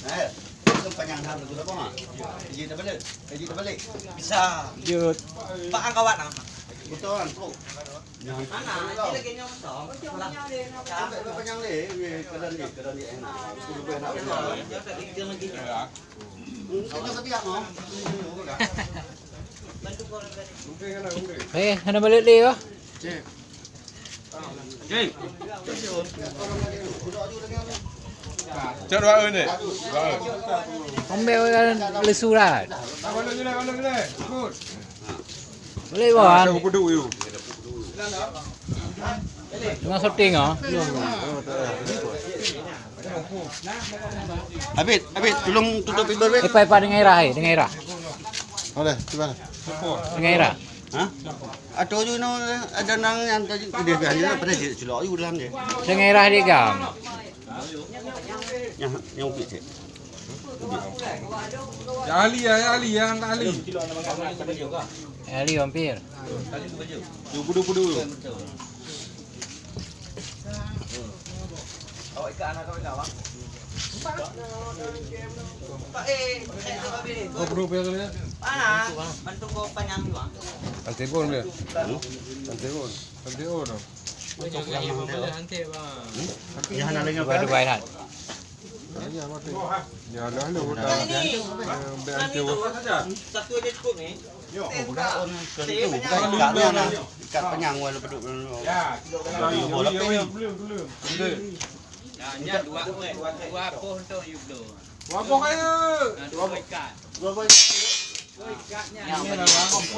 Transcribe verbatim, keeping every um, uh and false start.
Eh, itu panjang dah betul apa, ha? Kaji terbalik. Kaji terbalik. Bisa. Jut. Pak angkawat ah. Betul kan, truk. Mana? Ini lagi nyong tong. Sampai berapa panjang leh? Ini keran ni, keran ni enak. Itu lebih nak. Hmm, kita ketiak mau. Eh, hana balik leh, oh. Cok dua ni. Ambil orang le surat. Boleh bawah. Tengah syuting ah. Abid, Abid, tolong tutup pintu, Abid. Ipa, ipa, dengan irah, eh, dengan irah. Boleh, cuba. Dengan irah. Ha? Atau you know, ada nang yang tadi dia biar dia pada dia celok you dalam dia. Dengan irah dia gam. Yang, yang upik cek. Ya Ali, ya Ali, ya Ali. Ya Ali hampir. You kudu-kudu. Awak ikat anak kau ikat, bang. Mana? Bantu kau panyang ni, bang. Antibon dia. Antibon. Antibon. Ada bayi hat. Ya, dah lu dah. Satu aja cukup ni. Bukan itu, bukan ikat ni, nah. Ikat panyang walaupun duduk dalam. Ya, dua, dua, dua, dua, dua. Nah, nya dua, dua, dua boh untuk you blow. Dua boh kaya. Nah, dua boh ikat. Dua boh ikat. Dua ikatnya.